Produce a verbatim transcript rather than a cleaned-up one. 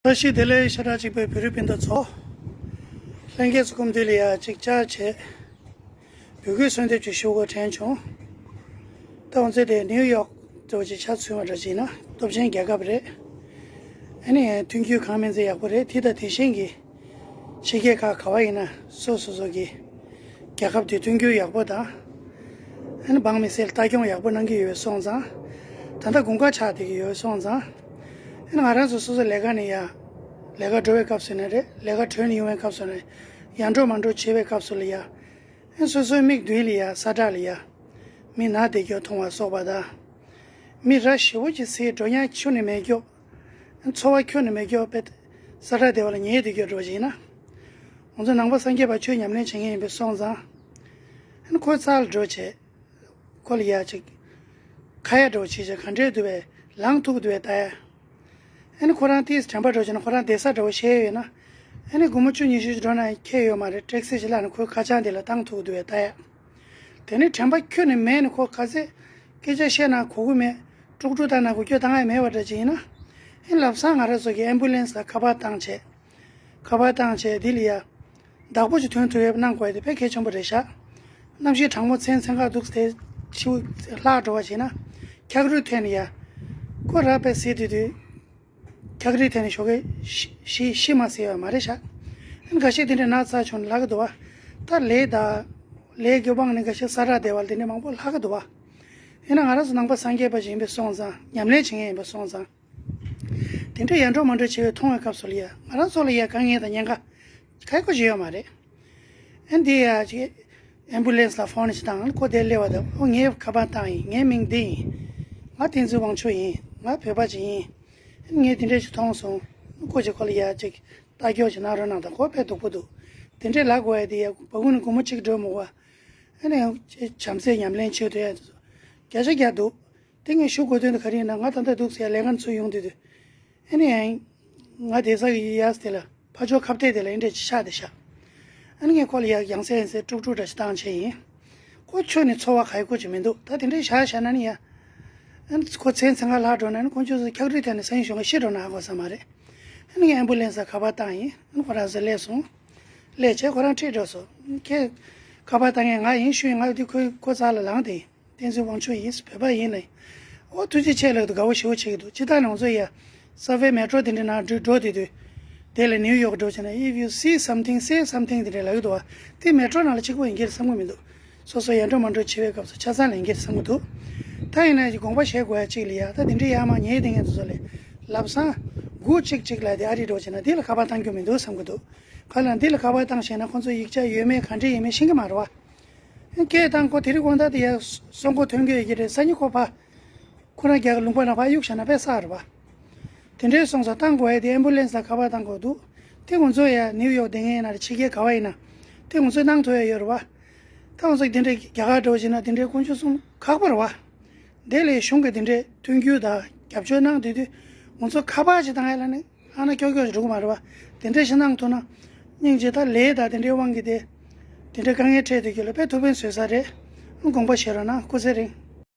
བཀྲ་ཤིས་བདེ་ལེགས། ཤ་ཁྲག་གཅིག་པའི་བོད་རིགས་སྤུན་ཟླ་ཚོ། ལྷན་རྒྱས་ཚོ་སྐུ་མདུན་ལ་ཡ་གཅིག་བཅར་བྱས། འབོད་སྐུལ་གསོལ་འདེབས་ཅིག་ཞུ་དགོས་དྲན་བྱུང་། ད་འོ་ཙི་དེ་ནིའུ་ཡོག་འདྲ་བོ་ཅིག་ཆ་མཚོན་པ་འདྲ་ཅིག་ཡིན་ན་སྟོབས་ཆེན་རྒྱལ་ཁབ་རེད། ཨ་ནི་མཐུན་འགྱུར་གང་མིན་ཚེ་ཡག་པོ་རེད། དེ་དང་དེ་བཞིན་གྱི་ཕྱི་རྒྱལ་ཁག་ག་བ་ཡིན་ན་སོ་སོ་སོ་གི་རྒྱལ་ཁབ་དེ་མཐུན་འགྱུར་ཡག་པོ་དང་། ཨ་ནི་འབངས་མི་སེར་ལ་ལྟ་སྐྱོང་ཡག་པོ་གནང་གི་ཡོད་སོང་ཙང་། ད་ལྟ་དགུན་ཁ་ཆགས་བསྡད་ཀྱི་ཡོད་སོང་ཙང་། ཨ་ནི་ང་རང་ཚོ་སོ་སོ་ལས་ཀ་ནས་ཡ། ལས་ཀ་འགྲོ་བའི་སྐབས་སུ་ནས་རེད། ལས་ཀ་གྲོལ་ནས་ཡོང་བའི་སྐབས་སུ་ནས་ཡར་འགྲོ་མར་འགྲོ་བྱེད་པའི་སྐབས་སུ་ལ་ཡ། ཨ་ནི་སོ་སོའི་མིག་མདུན་ལ་ཡ་ས་བཀྲ་ལ་ཡ། མི་ན་བསྡད་རྒྱུ་མཐོང་བ་སོགས་པ་དང་། མི་ར་ཞེ་པོ་ཅིག་ཟས་འགྲོ་ཡག་ཁྱོན་ནས་མེད་རྒྱུ། ཨ་ནི་འཚོ་བ་ཁྱོན་ནས་མེད་རྒྱུ་དཔེ། ས་བཀྲ་བདེ་བ་ལ་ཉལ་བསྡད་རྒྱུ་འདྲ་བོ་ཅིག་ཡིན་ན། ང་ཚོ་ནང་པ་སངས་རྒྱས་པ་ཆོས་ཉམས་ལེན་བྱེད་མཁན་ཡིན་པའི་སོང་ཙང་། ཨ་ནི་ཁོའི་རྩ་ལ་འགྲོ་བྱས། ཁོ་ལ་ཡ་ཅིག་ཁ་ཡ་འདྲ་བོ་བྱེད་བྱས་ག་འདྲས་འདུག་པས་ལངས་ཐུབ་འདུག་པས་ལྟ་ཡ། ཨ་ནི་ཁོ་རང་ཏིས་དྲན་པ་འདྲ་བོ་བྱས་ན་ཁོ་རང་བསྡད་ས་འདྲ་བོ་ཤེས་ཡོད་ན། ཨ་ནི་སྒོར་མོ་བཅུ་ཉི་ཤུ་ཞིག་འགྲོ་ན་ཁྱད་ཡོད་མ་རེད། ཊེག་སི་ཞིག་བླངས་ནས་ཁོའི་ཁ་བྱང་དེ་ལ་བཏང་ཐུབ་འདུག་པས་ལྟ་ཡ། དེ་ནས་དྲན་པ་ཁྱོན་ནས་མེད་ནས་ཁོ་ག་ཚད་སྐད་ཆ་བཤད་ན་གོ་གི་མེད། དཀྲུག་དཀྲུག་བཏང་ན་གོ་རྒྱུ་བཏང་ཡ་མེད་པ་འདྲ་ཅིག་ཡིན་ན། ཨ་ནི་ལབ་སང་ང་རང་ཚོ་གི་ཨེམ་བུ་ལེན་སི་ལ་ཁ་པར་བཏང་བྱས། ཁ་པར་བཏང་བྱས་འདི་ལ་ཡ། བདག་པོ་ཅིག་ཐོན་ཐུབ་ཡས་གནང་དགོས་ཡ་དེ་དཔེ་གལ་ཆེན་པོ་རེད་ཤག་གནམ་གཤིས་གྲང་མོ་མཚན་མཚན་ཁ་འདུག་སྟེ་ཕྱི་ལྷག་འགྲོ་བ་བྱས་ན། འཁྱག་རུལ་ཐོན་ནས་ཡ། ཁོ་ར་དཔེ་ཟེར་དུས་དུས། འཁྱག་རིལ་ཐད་ནས་ཞོགས་ཀས་ཤི་ཤི་ཤི་མ་ཟེར་བ་མ་རེད་ཤག་ཨ་ནི་འགའ་ཤས་དེ་འདྲའི་ན་ཚ་བྱུང་ནས་ལྷག་གི་འདུག་བ། ད་ལས་ད། ལས་ཀྱི་དབང་ནས་འགའ་ཤས་ས་བཀྲ་བདེ་བ་ལ་དེ་འདྲའི་མང་པོ་ལྷག་གི་འདུག་བ། ཡིན་ན་ང་རང་ཚོ་ནང་པ་སངས་རྒྱས་པ་ཞིག་ཡིན་པའི་སོང་ཙང་། ཉམས་ལེན་བྱེད་མཁན་ཡིན་པའི་སོང་ཙང་། དེ་འདྲའི་ཡར་འགྲོ་མར་འགྲོ་བྱེད་པའི་མཐོང་བའི་སྐབས་སུ་ལ་ཡ་ང་རང་ཚོ་ལ་ཡ་དཀའ་ངལ་དང་ཉེན་ཁ། ག་ཡི་ཁོ་ཞིག་ཡོད་མ་རེད། ཨ་ནི་དེ་ཡ་ཅིག་ཨེམ་བུ་ལེན་སི་ལ་ཕོན་ཞིག་བཏང་། ཁོ་དེར་སླེབས་པ་དང་། ཨོ་ངས་ཁ་པར་བཏང་ཡིན། ངའི་མིང་འདི་ཡིན། ང་བསྟན་འཛིན་དབང་ཕྱུག་ཡིན། ང་བོད་པ་ཅིག་ཡིན། ངས་དེ་འདྲས་ཞིག་མཐོང་སོང་། སྐུ་མཁྱེན་ཁོ་ལ་ཡ་ཅིག་ལྟ་སྐྱོང་ཅིག་གནང་རོགས་གནང་དང་། ཁོ་དཔེ་སྡུག་པོ་འདུག་དེ་འདྲས་ལབ་དགོས་ཡ་དེ་ཡ་སྦ་ཁུག་ནས་སྒོར་མོ་གཅིག་འགྲོ་མི་དགོས། ཨ་ནི་བྱམས་བརྩེ་ཉམས་ལེན་བྱེད་ཐུབ་ཡ་བརྒྱ་ཆ་བརྒྱ་འདུག་དེ་ངས་ཞུ་དགོས་དོན་དེ་ག་རེ་ཡིན་ན། ང་ད་ལྟ་འདུག་ཟེར་ཡ་ལས་ཀ་ཚུར་ཡོང་དུས་དུས། ཨ་ནི་ཡང་། ང་བསྡད་ས་གི་ཡ་དེ་ལ་ཕར་ཕྱོགས་ཁ་གཏད་དེ་ལ་ཨེ་འདྲས་ཅིག་ཆགས་བསྡད་ཤག་ཨ་ནི་ངས་ཁོ་ལ་ཡ་རྒྱང་སྲིང་ཡིན་ཟེར་དཀྲུག་དཀྲུག་འདྲ་ཞིག་བཏང་བྱས་ཡིན། ཁོ་ཁྱོན་ནས་ཚོར་བ་ག་ཡི་ཁོ་ཅིག་མི་འདུག་ད་དེ་འདྲའི་བཞག་བཞག་ན་ནི་ཡ། ཨ་ནི་ཁོ་མཚན་མཚན་ཁ་ལྷག་འགྲོ་ན་ནི་ཁོང་ཁྱོད་ཚོ་འཁྱག་རིལ་ཐད་ནས་སང་ཉིན་ཞོགས་ཀ་ཤི་འགྲོ་ན་ཧ་གོ་ས་མ་རེད། ཨ་ནི་ངས་ཨེམ་བུ་ལེན་སི་ལ་ཁ་པར་བཏང་ཡིན། ཨ་ནི་ཁོ་རང་ཚོ་སླེབས་སོང་། སླེབས་བྱས་ཁོ་རང་ཁྲིད་འགྲོ་སོང་། ཁྱེད། ཁ་པར་བཏང་མཁན་ང་ཡིན་ཞུས་ཡིན། ང་འདི་ཁོའི་ཁོའི་རྩ་ལ་ལངས་བསྡད་ཡིན། བསྟན་འཛིན་དབང་ཕྱུག་ཡིན། བོད་པ་ཡིན་ལབ་ཡིན། ཨོ་ཐུགས་རྗེ་ཆེ་ལབ་འདུག་དགའ་བོ་ཞེ་པོ་བྱེད་ཀྱི་འདུག་སྤྱིར་བཏང་ནས་ང་ཚོ་ཡ། སབ་ཝེ་མེ་ཊོ་དེ་འདྲའི་ནང་འགྲོ་འགྲོ་བསྡད་དུས། དེ་ལ་ནིའུ་ཡོག་འགྲོ་བྱས་ན། If you see something, say something དེ་འདྲ་ལབ་ཀྱི་འདུག་བ། དེ་མེ་ཊོ་ནང་ལ་གཅིག་པོ་ཡིན་གྱི་རེད་བསམ་གྱི་མི་འདུག་སོ་སོ་ཡར་འགྲོ་མར་འགྲོ་བྱེད་པའི་སྐབས་སུ་ཆ་ཚང་ལ་ཡིན་གྱི་རེད་བསམ་གྱི་འདུག་ད་ཡིན་ན་ཡང་དགོངས་པ་བཞེས་དགོས་ཡ་གཅིག་ལ་ཡ། ད་དེ་འདྲའི་ཡར་མར་ཉལ་བསྡད་མཁན་ཚོ་ཚོ་ལ། ལམ་སང་སྒུག་ཅིག་ཅིག་ལབ་དེ་ཨ་རི་འགྲོ་བྱས་ན་འདི་ལ་ཁ་པར་བཏང་རྒྱུ་མི་འདུག་བསམ་གྱི་འདུག་ག་ལ་འདི་ལ་ཁ་པར་བཏང་ཤེས་ན་ཁོ་ཚོ་ཡིག་ཆ་ཡོད་མེད་ག་འདྲ་ཡིན་མིན་ཤེས་ཀྱི་མ་རེད་བ། སྐད་བཏང་ཁོ་དེ་རིང་དགོང་དག་དེ་ཡ་སྲུང་འཁོར་ཐོན་གྱི་ཡོད་ཀྱི་རེད། སང་ཉིན་ཁོ་ཕར། ཁོ་རང་རྒྱ་གར་ལུང་པ་ནང་ཕར་གཡུགས་བཞག་ན་དཔེ་བསགས་རེད་བ། དེ་འདྲའི་སོང་ཙང་བཏང་དགོས་ཡ་དེ་ཨེམ་བུ་ལེན་སི་ལ་ཁ་པར་བཏང་དགོས་འདུག་དེ་ང་ཚོ་ཡ་ནིའུ་ཡོག་བསྡད་མཁན་ཡིན་ན་རེད། ཕྱི་རྒྱལ་ག་བ་ཡིན་ན། དེ་ང་ཚོས་གནང་ཐུབ་ཡ་ཡོད་རེད་བ། ད་ང་ཚོ་དེ་འདྲའི་རྒྱ་གར་འགྲོ་བ་བྱས་ན་དེ་འདྲའི་དཀོན་མཆོག་གསུམ་ཁག་པོ་རེད་བ། དེ་ལས་གཞུང་གིས་དེ་འདྲའི་མཐུན་འགྱུར་དང་རྒྱབ་སྐྱོར་གནང་བསྡད་དུས། ང་ཚོ་ཁ་པར་ཅིག་བཏང་ཡ་ལ་ནི་ཨ་ན་ཀྱོག་ཀྱོག་ཅིག་འགྲོ་གི་མ་རེད་བ། དེ་འདྲ་ཞིག་གནང་ཐུབ་ན། སྙིང་རྗེ། ད་ལས་དང་དེ་འདྲའི་དབང་གིས་དེ། དེ་འདྲའི་དཀའ་ངལ་འཕྲད་བསྡད་རྒྱུ་ལ་དཔེ་ཐུགས་ཕན་གསོས་ས་རེད། དགོངས་པ་བཞེས་རོགས་གནང་། སྐུ་ཚེ་རིང་།